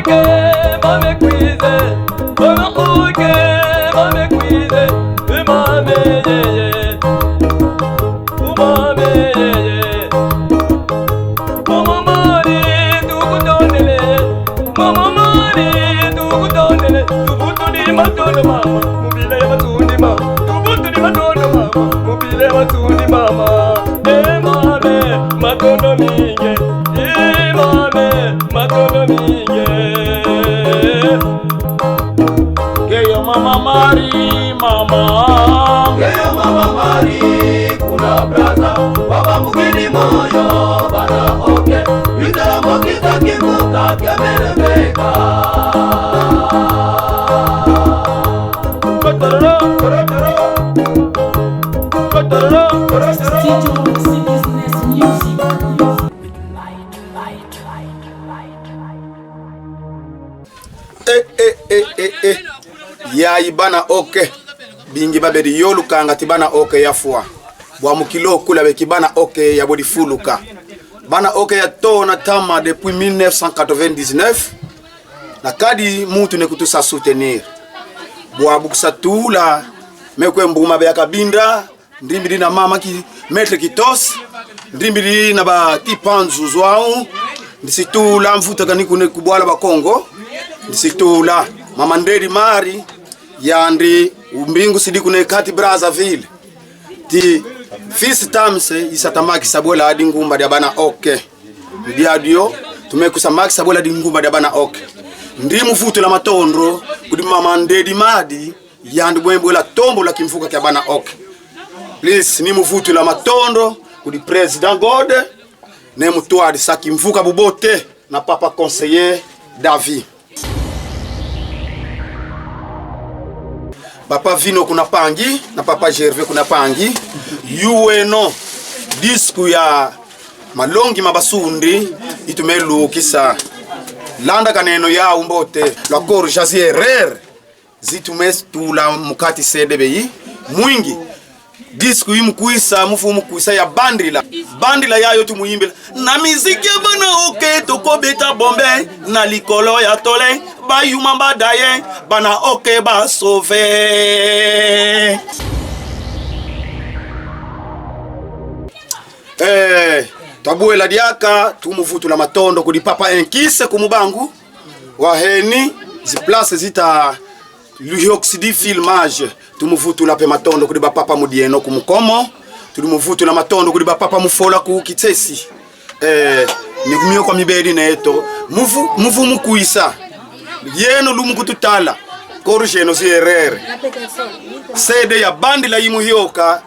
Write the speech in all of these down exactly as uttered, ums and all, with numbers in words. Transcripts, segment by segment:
Ke mame kwiza, mama oke, mame kwiza, e mame yeye, o mame yeye. Mama Mari, tukutondele, mama Mari, tukutondele, tuvutudi matondo mama, mu bila ya matundi mama, tuvutudi matondo mama, mu bila ya matundi mama. E mame, matondo mingi. E mame, matondo mingi. Ngeyo mama Mari, mama. Ngeyo mama Mari, kuna Brazza, baba mukini moyo, bana oke. Itala mokita kimuta kemeremeka. Kotororo, kotororo. Kotororo, kotororo. Studio Roxy Business Music. Eh, eh, eh, eh, eh. Yayi bana oke. Bingi babedi yo lukanga ti bana oke yafwa. Bwa mu kilo kula beki bana oke yabodi fuluka. Bana oke yatona ntama depuis mille neuf cent quatre-vingt-dix-neuf. Na kadi muntu ne kutusa soutenir. Bwabu kusa tula, me kwe mbuma bia kabinda, ndimbidi na mama ki Maître Kitos, ndimbidi na ba Tipanzu Zouaou, ndisi tula mvuta kani kuna ku Bwala ba Kongo, ndisi tula mama Ndedi Mari, yandi umbingusidi kuna kati Brazzaville. Ti fils Tamse, isa ta makisa bwela dingumba dia bana oke. Diadio, tume kusa makisa bwela dingumba dia bana oke. Ndi mu vutula matondo kudi mama Ndedi Mari, yandi bwe bwela tombola kimvuka kia bana oke. Please, ni mu vutula matondo kudi Président Gode, ne mu twadisa kimvuka bubote na papa conseiller David. Papa Vino kuna Pangi, na papa Gervais kuna Pangi. Yuweno, disku ya malongi ma basundi, itume lukisa. Landakaneno yau mbote, lwa corrija zi erreur zitume tula mu kati C D B I. Mwingi. Disku yi mu kwisa, mu fu mu kwisa ya bandila. Bandila yayo tumuyimbila. Na miziki ya bana oke, toko beta bombe, na likolo ya tole, bayuma badaye, bana oke ba sauver. Eh, twabwela diaka, tumuvutula matondo kudi papa Enkise ku Mubangu, waheni zi place zita luhiokisi di filmage, tumuvutula mpe matondo kudi ba papa Mudieno ku Mukomo, tuli muvutula matondo kudi ba papa Mufola ku Kitsesi. Eh, ni mio kwa mibedi neto, muvu, muvu mu kwisa. Yeno lumu kututala, corrigeno zi erreur. C D ya bandila yi mu hioka,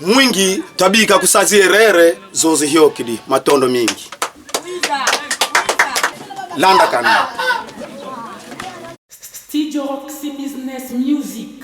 mwingi twabika kusa zi erreur, zo zihiokidi. Matondo mingi. Landakana. Studio Roxy Business Music.